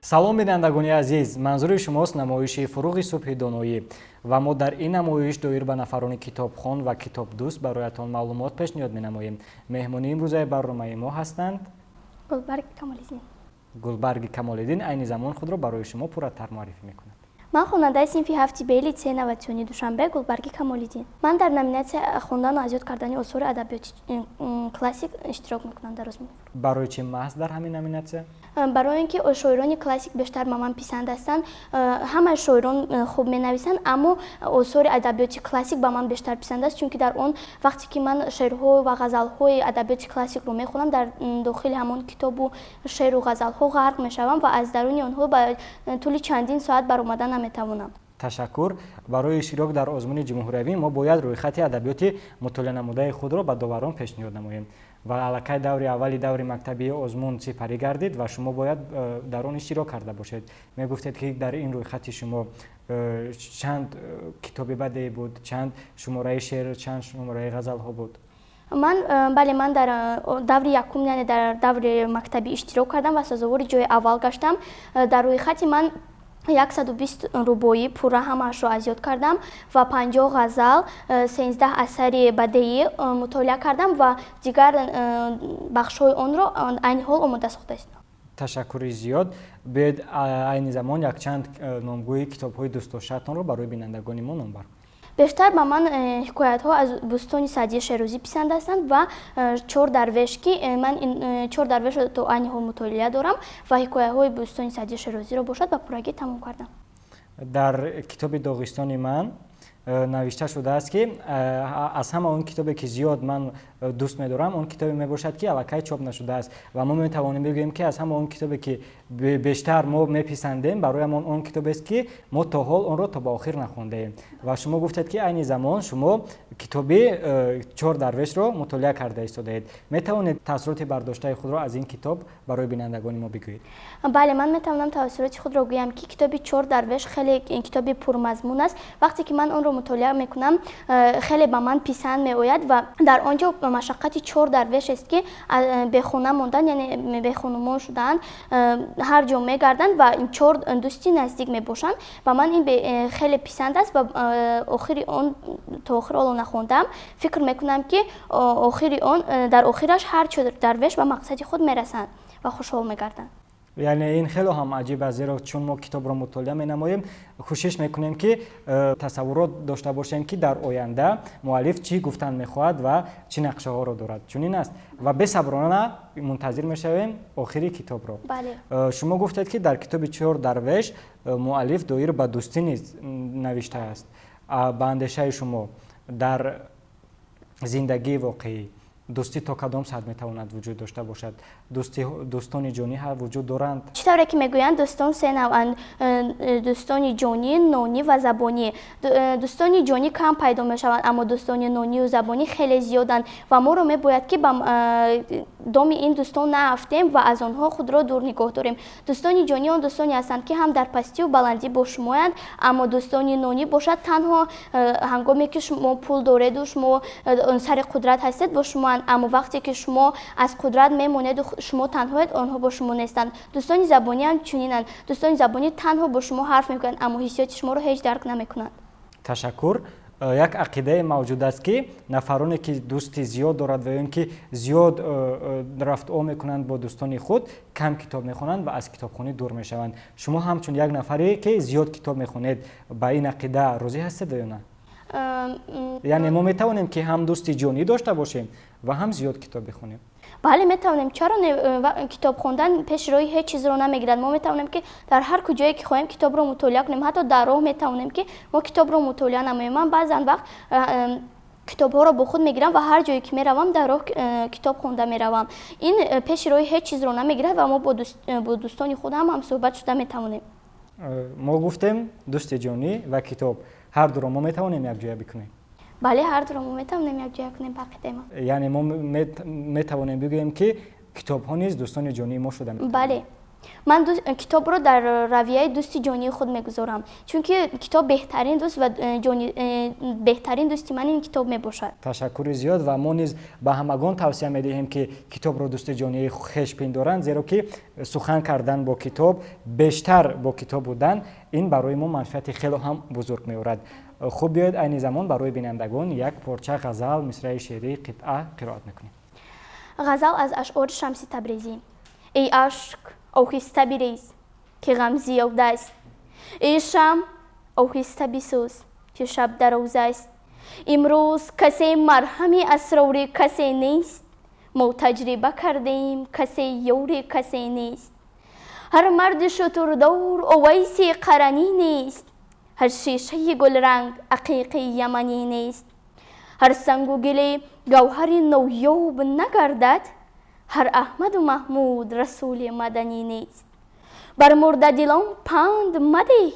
Салом, бинандагони азиз! Манзури шумост намоиши «Фуруғи субҳи доноӣ» ва мо дар ин намоиш доир ба нафарони китобхон ва китобдӯст бароятон маълумот пешниҳод менамоем. Меҳмони имрӯзаи барномаи мо ҳастанд Гулбарги Камолиддин. Гулбарги Камолиддин айни замон худро барои шумо пурратар муаррифӣ мекунад. Ман хонандаи синфи ҳафти Б литсеи инноватсионии Душанбе Гулбарги Камолиддин. Ман дар номинатсия хондану аз ёд кардани осори адабиёти классик иштирок мекунам дар озмун. Барои чӣ маҳз дар ҳамин номинатсия? Барои он ки шоирони классик бештар ба ман писанд ҳастанд. Ҳамаи шоирон хуб менависанд, аммо осори адабиёти классик ба ман бештар писанд аст, чунки дар он вақте ки ман шеърҳо ва ғазалҳои адабиёти классикро мехонам, дар дохили ҳамон китобу шеъру ғазалҳо ғарқ мешавам ва аз даруни онҳо ба тӯли чандин соат баромада наметавонам. Ташаккур. Барои иштирок дар озмуни ҷумҳуриявӣ мо бояд рӯйхати адабиёти мутолиа намудаи худро ба доварон пешниҳод намоем ва аллакай даври аввали даври мактабии озмун сипарӣ гардид ва шумо бояд дар он иштирок карда бошед. Мегуфтед, ки дар ин рӯйхати шумо чанд китоби бадеӣ буд, чанд шумораи шеър, чанд шумораи ғазалҳо буд? Ман, бале, ман дар даври якум, яъне дар даври мактабӣ иштирок кардам ва сазовори ҷои аввал гаштам. Дар рӯйхати ман 120 рубоӣ пурра ҳамаашро аз ёд кардам ва 50 ғазал, 13 асари бадеӣ мутолиа кардам ва дигар бахшҳои онро айни ҳол омода сохта истодам. Ташаккури зиёд. Биёед, айни замон якчанд номгӯи китобҳои дӯстдоштаатонро барои бинандагони мо номбар. Бештар ба ман ҳикоятҳо аз Бӯстони Саъдии Шерозӣ писанд ҳастанд ва «Чор дарвеш», ки ман «Чор дарвешро» то айни ҳол мутолиа дорам ва ҳикояҳои Бӯстони Саъдии Шерозиро бошад, ба пуррагӣ тамом кардам. Дар китоби «Доғистони ман» навишта шудааст, ки аз ҳама он китобе, ки зиёд ман дӯст медорам, он китобе мебошад, ки аллакай чоп нашудааст. Ва мо метавонем бигӯем, ки аз ҳама он китобе, ки бештар мо меписандем, бароямон он китобест, ки мо то ҳол онро то ба охир нахондаем. Ва шумо гуфтед, ки айни замон шумо китоби «Чор дарвешро» мутолиа карда истодаед. Метавонед таассуроти бардоштаи худро аз ин китоб барои бинандагони мо бигӯед? Бале, ман метавонам таассуроти худро гӯям, ки китоби «Чор дарвеш» хеле китоби пурмазмун аст. Вақте ки ман онро мутолиа мекунам, хеле ба ман писанд меояд ва дар он ҷо машаққати чор дарвеш аст, ки бехона мондан, яъне бехонумон шудаанд, ҳар ҷо мегарданд ва чор дӯсти наздик мебошанд. Ба ман ин хеле писанд аст ва охири он то охир ҳоло нахондам. Фикр мекунам, ки охири он дар охираш ҳар чор дарвеш ба мақсади худ мерасанд ва хушҳол мегарданд. Яъне ин хело ҳам аҷиб аст, зеро чун мо китобро мутолиа менамоем, кӯшиш мекунем, ки тасаввурот дошта бошем, ки дар оянда муаллиф чӣ гуфтан мехоҳад ва чӣ нақшаҳоро дорад. Чунин аст ва бесаброна мунтазир мешавем охири китобро. Шумо гуфтед, ки дар китоби «Чор дарвеш» муаллиф доир ба дӯстӣ низ навиштааст. Ба андешаи шумо, дар зиндагии воқеӣ дӯстӣ то кадом сатҳ метавонад вуҷуд дошта бошад? Дӯстони ҷонӣ вуҷуд доранд? Чӣ тавре ки мегӯянд, дӯстон се навъанд: дӯстони ҷонӣ, нонӣ ва забонӣ. Дӯстони ҷонӣ кам пайдо мешаванд, аммо дӯстони нонию забонӣ хеле зиёданд ва моро мебояд, ки ба доми ин дӯстон наафтем ва аз онҳо худро дур нигоҳ дорем. Дӯстони ҷонӣ он дӯстоне ҳастанд, ки ҳам дар пастию баландӣ бо шумоянд, аммо дӯстони нонӣ бошад, танҳо ҳангоме ки шумо пул дореду шумо сари қудрат ҳастед, бо шумоанд, аммо вақте ки шумо аз қудрат мемонеду шумо танҳоед, онҳо бо шумо нестанд. Дӯстони забонӣ ҳам чунинанд. Дӯстони забонӣ танҳо бо шумо ҳарф мекунанд, аммо ҳиссиёти шуморо ҳеҷ дарк намекунанд. Ташаккур. Як ақидае мавҷуд аст, ки нафароне, ки дӯсти зиёд дорад ва ё ин ки зиёд рафтуо мекунанд бо дӯстони худ, кам китоб мехонанд ва аз китобхонӣ дур мешаванд. Шумо ҳамчун як нафаре, ки зиёд китоб мехонед, ба ин ақида розӣ ҳастед ё на? Яъне мо метавонем, ки ҳам дӯсти ҷонӣ дошта бошем ва ҳам зиёд китоб бихонем? Бале, метавонем, чаро не? Китоб хондан пеши роҳи ҳеҷ чизро намегирад. Мо метавонем, ки дар ҳар куҷое ки хоҳем, китобро мутолиа кунем. Ҳатто дар роҳ метавонем, ки мо китобро мутолиа намоем. Ман баъзан вақт китобҳоро бо худ мегирам ва ҳар ҷое ки меравам, дар роҳ китоб хонда меравам. Ин пеши роҳи ҳеҷ чизро намегирад ва мо бо дӯстони худ ҳам ҳамсӯҳбат шуда метавонем. Мо гуфтем дӯсти ҷонӣ ва китоб, ҳар дуро мо метавонем якҷоя бикунем? Бале, ҳар дуро мо метавонем якҷоя кунем, ба ақидаи ман. Яъне мо метавонем бигӯем, ки китобҳо низ дӯстони ҷонии мо шуда? Бале. Ман китобро дар равияи дӯсти ҷонии худ мегузорам, чунки китоб беҳтарин дӯст ва беҳтарин дӯсти ман ин китоб мебошад. Ташаккури зиёд, ва мо низ ба ҳамагон тавсия медиҳем, ки китобро дӯсти ҷонии хеш пиндоранд, зеро ки сухан кардан бо китоб, бештар бо китоб будан, ин барои мо манфиати хело ҳам бузург меорад. Хуб, биёед, айни замон барои бинандагон як порча ғазал, мисраи шеърӣ, қитъа қироат мекунем. Ғазал аз ашъори Шамси Табрезӣ. Эй ашк, оҳиста бирез, ки ғам зиёд аст. Эй шамъ, оҳиста бисӯз, ки шаб дароз аст. Имрӯз касе марҳами асрори касе нест. Мо таҷриба кардем, касе ёри касе нест. Ҳар марди шутурдор Овайси Қаранӣ нест. Ҳар шишаи гулранг ақиқи яманӣ нест. Ҳар сангу гиле гавҳари ноёб нагардад. Ҳар Аҳмаду Маҳмуд расули маданӣ нест. Бар мурдадилон панд мадеҳ,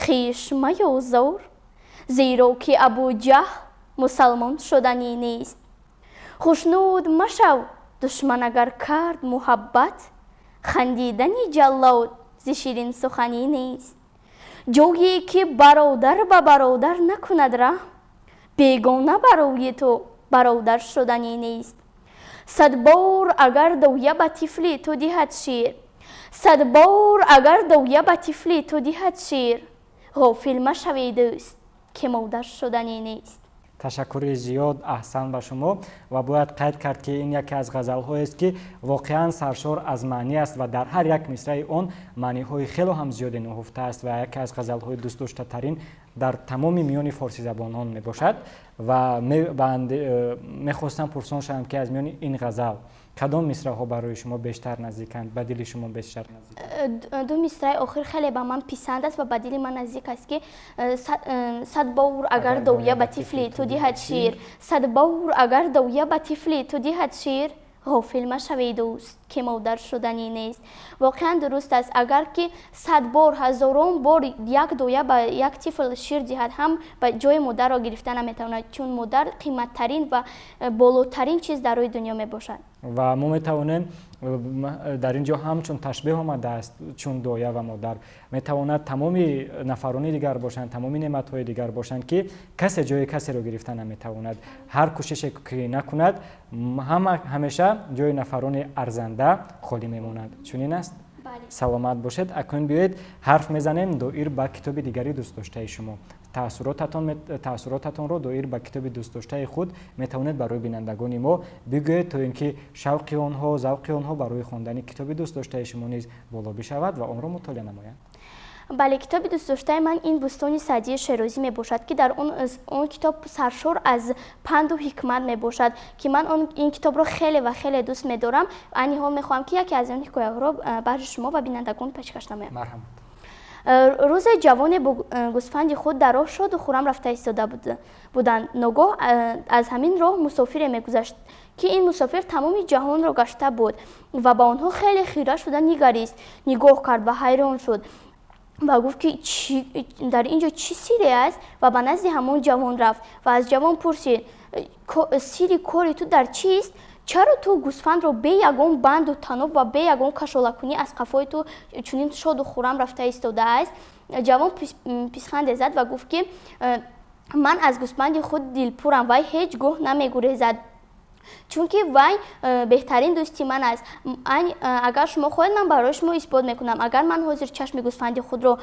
хеш маёзор, зеро ки Абуҷаҳл мусалмон шуданӣ нест. Хушнуд машав, душман агар кард муҳаббат. Хандидани ҷаллод зи ширинсуханӣ нест. Ҷое ки бародар ба бародар накунад раҳм, бегона барои ту бародар шуданӣ нест. Сад бор агар доя ба тифли ту диҳад шир, сад бор агар доя ба тифли ту диҳад шир, ғофил машавӣ, дӯст, ки модар шуданӣ нест. Ташаккури зиёд, аҳсан ба шумо. Ва бояд қайд кард, ки ин яке аз ғазалҳоест, ки воқеан саршор аз маънӣ аст ва дар ҳар як мисраи он маъниҳои хело ҳам зиёде нуҳуфта аст ва яке аз ғазалҳои дӯстдоштатарин дар тамоми миёни форсизабонон мебошад. Ва мехостам пурсон шавам, ки аз миёни ин ғазал кадом мисраҳо барои шумо бештар наздиканд, ба дили шумо бештар наздиканд? Ду мисраи охир хеле ба ман писанд аст ва ба дили ман наздик аст, ки сад бор агар доя ба тифли ту диҳад шир, сад бор агар доя ба тифли ту диҳад шир, ғофил машавӣ, дӯст, ки модар шуданӣ нест. Воқеан дуруст аст. Агар ки сад бор, ҳазорон бор як доя ба як тифл шир диҳад ҳам, ба ҷои модарро гирифта наметавонад, чун модар қиматтарин ва болотарин чиз дар рӯи дунё мебошад. Ва мо метавонем дар ин ҷо ҳамчун ташбеҳ омадааст, чун доя ва модар метавонад тамоми нафарони дигар бошанд, тамоми неъматҳои дигар бошанд, ки касе ҷои касеро гирифта наметавонад. Ҳар кӯшише ки накунад, ҳамеша ҷои нафарони арзанда холӣ мемонад. Чунин аст? Саломат бошед. Акнун биёед, ҳарф мезанем доир ба китоби дигари дӯстдоштаи шумо. Таассуротатонро доир ба китоби дӯстдоштаи худ метавонед барои бинандагони мо бигӯед, то ин ки шавқи онҳо, завқи онҳо барои хондани китоби дӯстдоштаи шумо низ боло бишавад ва онро мутолиа намоянд. Бале, китоби дӯстдоштаи ман ин Бӯстони Саъдии Шерозӣ мебошад, ки дар он китоб саршор аз панду ҳикмат мебошад, ки ман ин китобро хеле ва хеле дӯст медорам. Айни ҳол мехоҳам, ки яке аз он ҳикояҳоро баҳри шумо ва бинандагон пешкаш намоям. Марҳамат. Рӯзе ҷавоне бо гӯсфанди худ дар роҳ шоду хуррам рафта истода буданд. Ногоҳ аз ҳамин роҳ мусофире мегузашт, ки ин мусофир тамоми ҷаҳонро гашта буд ва ба онҳо хеле хира шуда нигарист. Нигоҳ кард ва ҳайрон шуд ва гуфт, ки дар ин ҷо чӣ сирре аст, ва ба назди ҳамон ҷавон рафт ва аз ҷавон пурсид: сирри кори ту дар чист? Чаро ту гӯсфандро бе ягон банду таноб ва бе ягон кашолакунӣ аз қафои ту чунин шоду хуррам рафта истодааст? Ҷавон писханде зад ва гуфт, ки ман аз гӯсфанди худ дилпурам, вай ҳеҷ гоҳ намегурезад, чунки вай беҳтарин дӯсти ман аст. Агар шумо хоҳед, ман барои шумо исбот мекунам. Агар ман ҳозир чашми гӯсфанди худро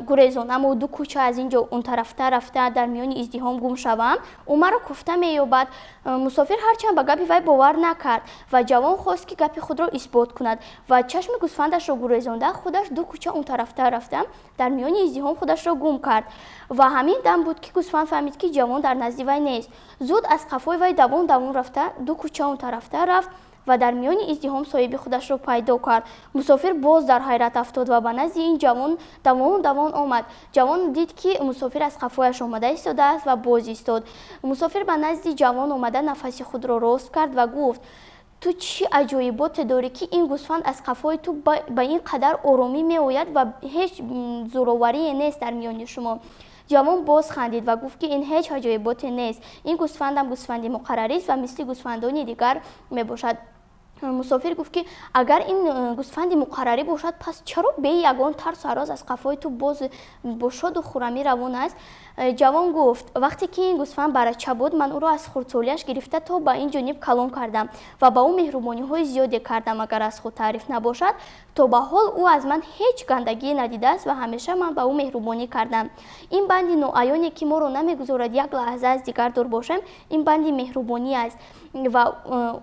гурезонаму ду кӯча аз ин ҷо онтарафта рафта, дар миёни издиҳом гум шавам, ӯ маро куфта меёбад. Мусофир ҳарчанд ба гапи вай бовар накард ва ҷавон хост, ки гапи худро исбот кунад, ва чашми гӯсфандашро гурезонда, худаш ду кӯча онтарафта рафта, дар миёни издиҳом худашро гум кард. Ва ҳамин дам буд, ки гӯсфанд фаҳмид, ки ҷавон дар назди вай нест. Зуд аз қафои вай давон давон рафта, ду кӯча онтарафта рафт ва дар миёни издиҳом соҳиби худашро пайдо кард. Мусофир боз дар ҳайрат афтод ва ба назди ин ҷавон давон давон омад. Ҷавон дид, ки мусофир аз қафояш омада истодааст, ва боз истод. Мусофир ба назди ҷавон омада, нафаси худро рост кард ва гуфт: ту чӣ аҷоиботе дорӣ, ки ин гӯсфанд аз қафои ту ба ин қадар оромӣ меояд ва ҳеҷ зӯроварие нест дар миёни шумо? Ҷавон боз хандид ва гуфт, ки ин ҳеҷ аҷоиботе нест, ин гӯсфандам гӯсфанди муқаррарист ва мисли гӯсфандони дигар мебошад. Мусофир гуфт, ки агар ин гӯсфанди муқаррарӣ бошад, пас чаро бе ягон тарсу ҳарос аз қафои ту боз бо шоду хурамӣ равон аст? Ҷавон гуфт: «Вақте ки ин гӯсфанд барача буд, ман ӯро аз хурдсолиаш гирифта то ба ин ҷониб калон кардам ва ба ӯ меҳрубониҳои зиёде кардам. Агар аз худ таъриф набошад, то ба ҳол ӯ аз ман ҳеҷ гандагие надидааст ва ҳамеша ман ба ӯ меҳрубонӣ кардам. Ин банди ноаёне, ки моро намегузорад як лаҳза аз дигар дур бошем, ин банди меҳрубонӣ аст ва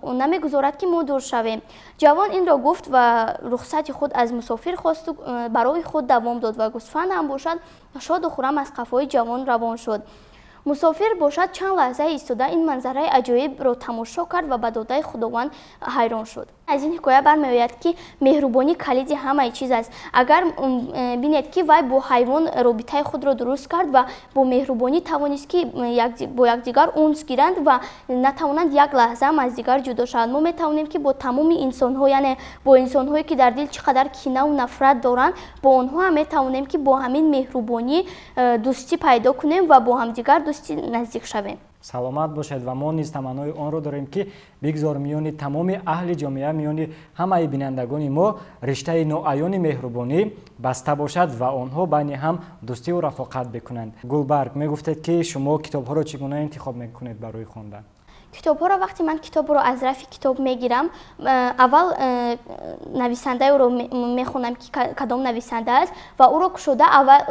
намегузорад, ки мо дур шавем». Ҷавон инро гуфт ва рухсати худ аз мусофир хосту барои худ давом дод ва гӯсфанд ҳам бошад, шоду хурам аз қафои ҷавон равон шуд. Мусофир бошад, чанд лаҳза истода, ин манзараи аҷоибро тамошо кард ва ба додаи Худованд ҳайрон шуд. Аз ин ҳикоя бармеояд, ки меҳрубонӣ калиди ҳамаи чиз аст. Агар бинед, ки вай бо ҳайвон робитаи худро дуруст кард ва бо меҳрубонӣ тавонист, ки бо якдигар унс гиранд ва натавонанд як лаҳзаам аз дигар ҷудо шаванд. Мо метавонем, ки бо тамоми инсонҳо, яъне бо инсонҳое, ки дар дил чӣ қадар кинаву нафрат доранд, бо онҳо ҳам метавонем, ки бо ҳамин меҳрубонӣ дӯстӣ пайдо кунем ва бо ҳамдигар дӯсти наздик шавем. Саломат бошед ва мо низ таманнои онро дорем, ки бигзор миёни тамоми аҳли ҷомеа, миёни ҳамаи бинандагони мо риштаи ноаёни меҳрубонӣ баста бошад ва онҳо байни ҳам дӯстиву рафоқат бикунанд. Гулбарг, мегуфтед, ки шумо китобҳоро чӣ гуна интихоб мекунед барои хондан? Китобҳоро, вақте ман китобро аз рафи китоб мегирам, аввал нависандаи ӯро мехонам, ки кадом нависанда аст, ва ӯро кушода,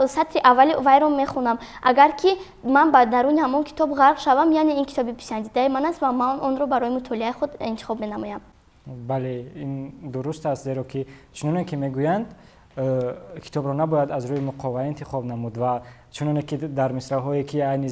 сатри аввали вайро мехонам. Агар ки ман ба даруни ҳамон китоб ғарқ шавам, яъне ин китоби писандидаи ман аст ва ман онро барои мутолиаи худ интихоб менамоям. Бале, ин дуруст аст, зеро ки чуноне ки мегӯянд, китобро набояд аз рӯи муқоваӣ интихоб намуд ва чуноне ки дар мисраҳое, ки айни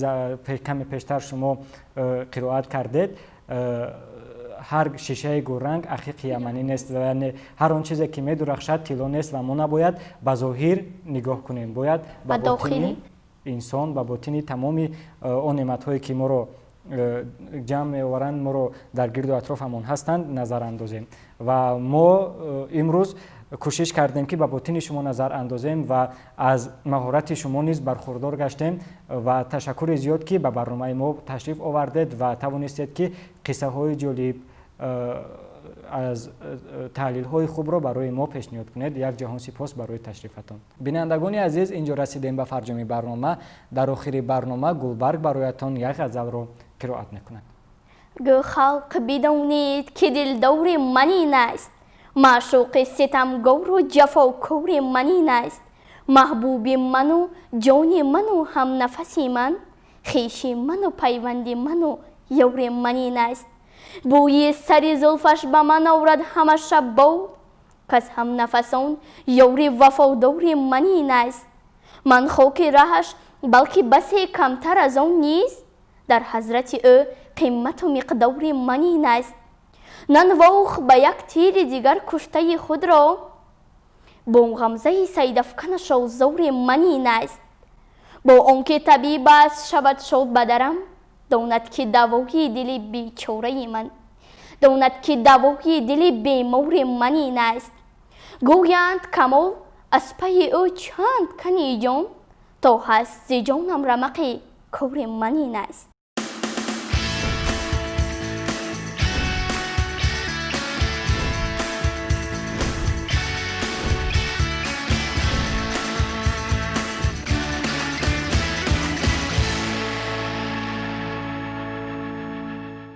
каме пештар шумо қироат кардед, ҳар шишаи гулранг ақиқи яманӣ нест, яъне ҳар он чизе, ки медурахшад, тилло нест ва мо набояд ба зоҳир нигоҳ кунем, бояд ба ботини инсон, ба ботини тамоми он неъматҳое, ки моро ҷамъ меоваранд, моро дар гирду атрофамон ҳастанд, назар андозем. Ва мо имрӯз кӯшиш кардем, ки ба ботини шумо назар андозем ва аз маҳорати шумо низ бархурдор гаштем. Ва ташаккури зиёд, ки ба барномаи мо ташриф овардед ва тавонистед, ки қиссаҳои ҷолиб аз таҳлилҳои хубро барои мо пешниҳод кунед. Як ҷаҳон сипос барои ташрифатон. Бинандагони азиз, инҷо расидем ба фарҷоми барнома. Дар охири барнома Гулбарг бароятон як ғазалро қироат мекунад. Гӯ халқ бидонед, ки дилдори ман ин аст, маъшуқи ситамгору ҷафокори ман ин аст, маҳбуби ману ҷони ману ҳамнафаси ман, хеши ману пайванди ману ёри ман ин аст. Бӯи сари зулфаш ба ман орад ҳама шаб бод, каз ҳамнафасон ёри вафодори ман ин аст. Ман хоки раҳаш, балки басе камтар аз он низ дар ҳазрати ӯ қимату миқдори ман ин аст. Нанвох ба як тири дигар куштаи худро, бо ғамзаи сайдафканаш озори ман ин аст. Бо он ки табиб аст, шавад шод ба дарам, донад, ки давои дили бечораи ман, донад, ки давои дили бемори ман ин аст. Гӯянд, камол аз пайи ӯ чанд кани ҷон, то ҳаст зи ҷонам рамақи кори ман ин аст.